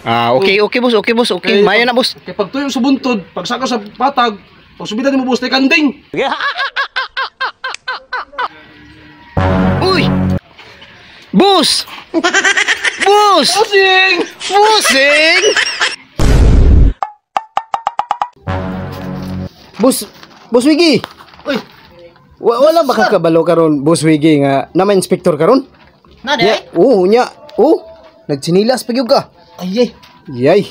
Ah, okay, okay boss, okay boss, okay. Kay- Maayo na, boss. Kay pagtuyo sa buntod, pagsaka sa patag, pag subidan nimo, boss, tay kanding. Uy! Boss! Boss! Bossing! Busing! Boss, Boss Wiggy. Uy, Wala ba ka kabalo karon, Boss Wiggy, nga naman inspector karon? Na Nya, di? oo, nya. Oh, nagtsinilas pa gyud ka. Ay, ay. Yay.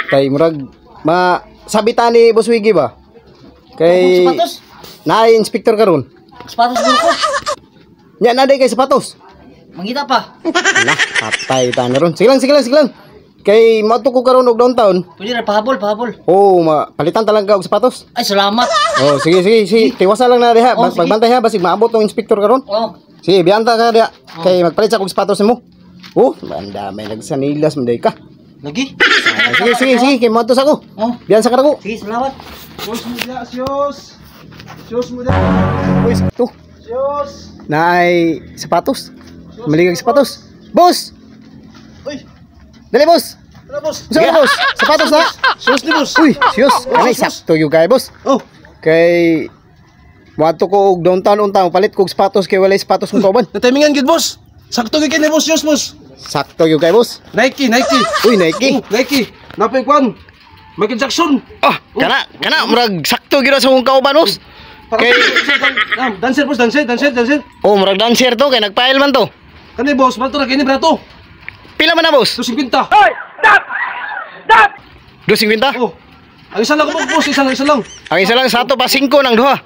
Kay murag ma sabi ta ni Boss Wiggy ba? Kay Akong sapatos. Naay inspector karon. Sapatos guro ko. Nya na day kay sapatos. Mangita pa. Ala, patay ta na ron. Sige lang, sige lang, sige lang. Kay moadto ko karon og downtown. Pwede ra pahabol, pahabol. Oh, ma palitan ta lang ka og sapatos. Ay, salamat. Oh, sige, sige, sige. Tiwasa lang na diha. Oh, sige. Pagbantay ha, basig maabot tong inspector karon. Oh, Sige, biyanta ka diha. Kay magpalit sa kog sapatos nimo. Oh, banda may nagsanilas man day ka. Lagi. Ah, sige, sige, sige, kay moadto sa ko. Oh, Biyan sa karako. sige, salamat. Siyos mo diya, siyos. Siyos mo diya. Uy, sakto. Siyos. Naay sapatos. Maligag sapatos. Boss! Uy, Dali, boss! ano, boss? Unsa ka, boss? Sapatos na? Siyos ni boss. Uy, siyos. Kanay sakto yung kay boss. Oh, Kay moadto ko og downtown unta, palit kog sapatos kay walay sapatos kong kauban. natimingan gid, boss. Sakto gid kay ni boss, siyos, boss. Sakto yung kay boss. Nike, Nike. Uy, Nike. Oh, Nike. Napay kwan. Michael Jackson. Ah, kana kana murag sakto gyud sa akong kauban, boss. Para Kay Ah, dancer, boss, dancer, dancer, dancer. Oh, murag dancer to kay nagpail man to. Kani, boss, mato ra kini brato. Pila man na, boss? 250. 250. Oh. Ang isa lang ko, boss, isa lang, isa lang. Ang isa lang sa ato pa 5 ng duha.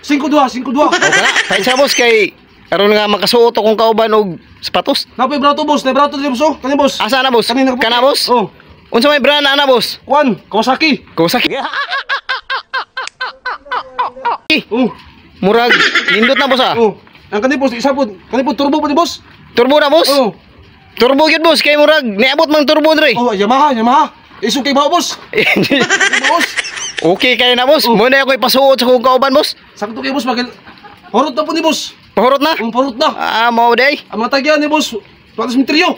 5 duha, 5 duha. O kana, palit sa boss kay aron nga makasuot akong kauban og sapatos. Napay brato, boss, nay brato dili, boss, oh. Kani, boss. Asa na, boss? Kani nakaputi. Kana, boss? Oh. Unsa may brand ana, boss? Kwan, Kawasaki. Kawasaki. Oh. Murag nindot na, boss ah. Oh. Ang kani, boss, isa po. Kani po turbo po ni boss. Turbo na, boss. Oh. Turbo gyud, boss, kay murag niabot mang turbo dre. Oh, Yamaha, Yamaha. Iso kay bao, boss. Boss. Okay kayo na, boss. Oh. Muna ako ipasuot sa akong kauban, boss. Sakto kay boss magil. Horot na po ni boss. Pahurot na. Ang horot na. Ah, mao day. Ang mga tagyan ni boss. Patas mitryo.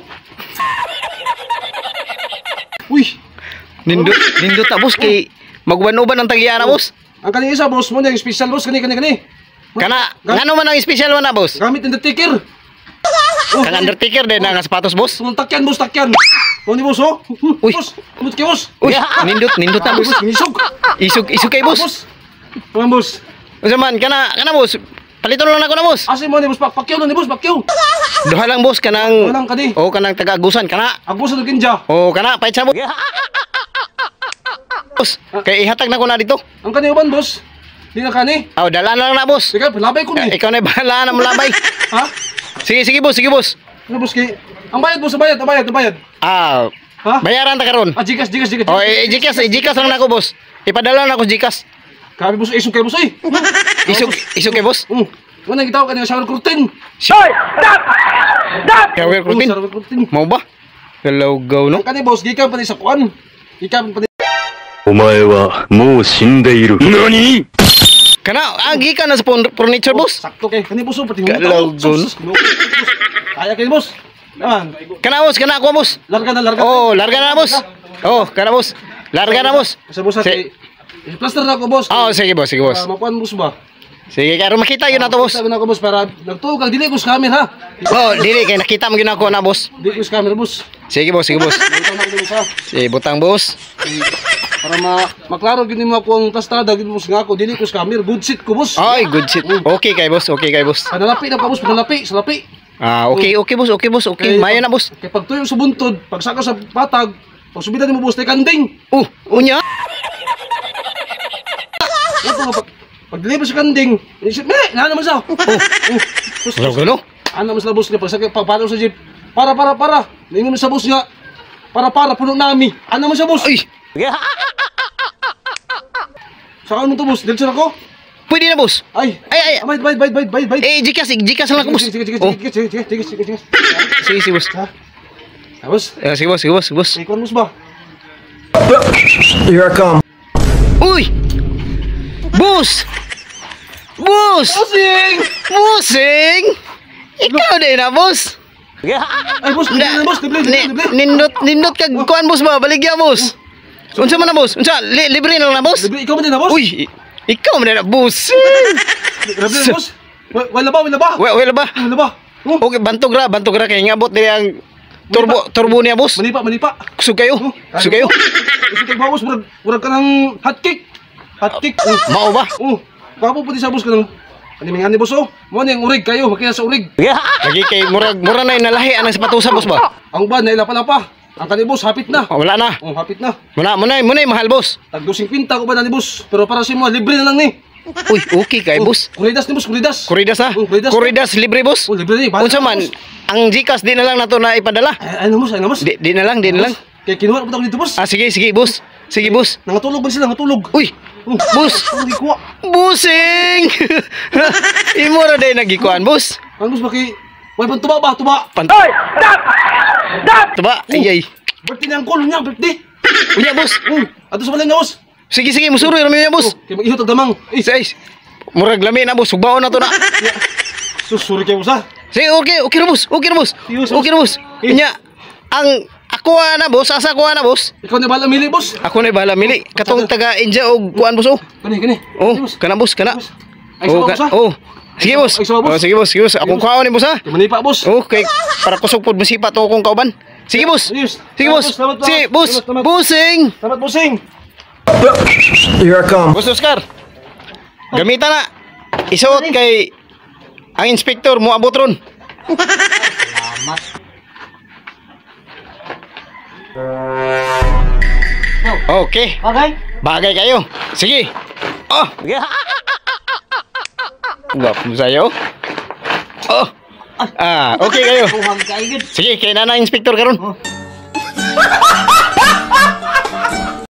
Uy, Nindot, nindot na, boss, kay magwan-uban ang tagya na, boss. Ang kaning isa, boss, mo na yung special, boss, kani kani kani. Kana, ngano man ang special man na, boss? Gamit Undertaker. Oh, Kang Undertaker din na nga sapatos, boss. Tumang takyan, boss, takyan. Oh ni boss, oh. Uy. Boss, tumut kay boss. Uy, nindot, nindot na, boss. Boss, ngisog. Isog, isog kay boss. Boss. Come boss. Unsa man kana kana, boss? Paliton lang ako na, boss. Asa mo ni boss, pakyaw na ni boss, pakyaw. Duha lang, boss, kanang Duha lang kani. Oh, kanang taga-agusan kana. Agusan og kinja. Oh, kana pait sa boss. Boss, kay ihatag na ko na dito. Ang kani uban, boss. Di na kani. Aw, dala na lang na, boss. Sige, labay ko ni. Eh, ikaw na bahala na malabay. Ha? Sige, sige, boss, sige, boss. Ano, boss, kay? Ang bayad, boss, ang bayad, ang bayad, ang bayad. Ah, Ha? bayaran ta karon. Ah, Gcash, Gcash, Gcash. Oh, eh, Gcash, eh, Gcash lang na ako, boss. Ipadala na ako Gcash. Grabe, boss, isog kay boss, eh. Isog, isog kay boss. Wala gitawag kani shower curtain. Shower Oh, curtain. shower curtain. Mao ba? Hello, go no. Ang kani, boss, gikan pa ni sa kuan. Gikan pa ni お前はもう死んでいる。何 Kana, ah, gikan na sa furniture, boss. Sakto kay kani, boss, oh, pati Kalaw, gun. Kaya kay boss. Naman. Kana, boss, kana ako, boss. Larga na, larga. Oh, larga na, boss. Oh, kana, boss. Larga na, boss. Sa boss kay plaster na ako, boss. Oh, sige, boss, sige, boss. Para makuan, boss ba? Sige, karon makita yun na to, boss. Sabi na ako, boss, para nagtuo kag dili ko scammer ha. Oh, dili kay nakita mo gyud ako na, boss. Dili ko scammer, boss. Sige, boss, sige, boss. Butang na ko boss ha. Sige, butang, boss. Para ma maklaro gyud nimo ako ang plastada gyud, boss, nga ako dili ko scammer, good shit ko, boss. Ay, good shit. Okay kay boss, okay kay boss. Panalapi na ka, boss, panalapi, sa lapi. Ah, okay, okay, boss, okay, boss, okay. Mayo na, boss. Kay pagtuyo sa buntod, pagsaka sa patag, pag subidan nimo, boss, tay kanding. Oh, unya. Ato nga pag deliver sa kanding, isip me, na naman sa. Oh. Oh. Hello, hello. Ano naman sa boss nga pag sakay pagpalo sa jeep. Para para para. Ningon sa boss nga. Para para puno nami. Ano naman sa boss? Ay, Saka mo to, boss, diretso na ko. Pwede na, boss. Ay. Ay, ay. Ah, bayad, bayad, bayad, bayad, bayad, bayad. Eh, Gcash, Gcash lang ako, boss. Sige, sige, Oh, sige, sige, sige, sige, sige, sige. sige, sige, boss. Ha? Tapos, Eh, sige, boss, sige, boss, sige, boss. ikaw, boss ba? Uy! Boss! Boss! Bossing! Busing! Ikaw din na, boss! Ay, boss, libre na, boss, libre, libre, libre. Nindot nindot kag kuan, boss ba? Baligya, boss. Unsa man na, boss? Unsa libre na lang na, boss? Libre, ikaw man din na, boss. Uy, ikaw man na, boss. Libre na, boss. Wala ba, wala ba? Wala ba? Wala ba? Oh, Okay, bantog ra kay ngabot diri ang turbo turbo niya, boss. manipa, manipa. Kusog kayo. Kusog kayo. Gusto kay boss, murag murag ka ng hot cake. Hot cake. Oh. Mao ba? Oh, gwapo po di sa boss ka ng ano ni boss oh. Mo ni ang urig kayo, makita sa urig. Lagi kay murag mura na nalahi anang sapatusa, boss ba? Ang uban na ilapa-lapa. Ang kani boss hapit na. Oh, wala na. Oh, hapit na. Muna muna muna mahal, boss. Tag 2.50 ko ba na ni boss? Pero para sa imo libre na lang ni. Uy, okay kay Oh, boss. Kuridas ni boss, kuridas. Kuridas ha? Oh, kuridas. Kuridas libre, boss. Oh, libre ni. Bahala Unsa na, man boss. ang GCash di na lang nato na ipadala. Ay, ano boss, ano boss? Di na lang, di na lang. Kay kinuha po ako dito, boss. Ah, sige, sige, boss. Sige, boss. Nangatulog ba sila, nangatulog? Uy, Oh, boss. Ano gikuha? Busing! Imo ra day nagikuan, boss. Ano boss, baki way pang tuba ba, tuba. Pan Oy! Stop! Stop! Tuba, ay ay. Birthday ni angkol niya, birthday. Unya, boss. Oh, ato sa balay niya, boss. Sige, sige, musuroy ra mi niya, boss. Oh, kay mag-ihot og damang. Eh, Say, murag lami na, boss. Sugbaon na to na. Sus, sorry kayo, boss, ha. Sige, okay, okay ra, boss. Okay ra, boss. Sige, boss. Okay ra, boss. Eh. Unya, ang ako na, boss, asa ko na, boss. Ikaw na bahala mili, boss. Ako na bahala mili. Katong taga India og kuan, boss, oh. Kani, kani. Oh, Kani, boss. kana, boss, kana. Boss. Ay, Oh, sama, boss, ha. oh. Sige, boss. Ay, sama, boss. Oh, sige, boss, sige, boss. Akong boss. kuhaon ni boss, ha. Kay manipa, boss. Okay, para kusog pod masipa to akong kauban. Sige, boss. Ayos. Sige, boss. Salamat, salamat, Sige, boss. salamat, salamat. Busing. Salamat, bossing. Boss Oscar. Gamita na. Isuot kay ang inspektor mo abot ron. Salamat. Okay. Okay. Bagay kayo. Sige. Oh. Gwapo sa'yo. Oh. Ah, okay kayo. Kuhag kayo gud. Sige, kay na na inspektor karon. Oh.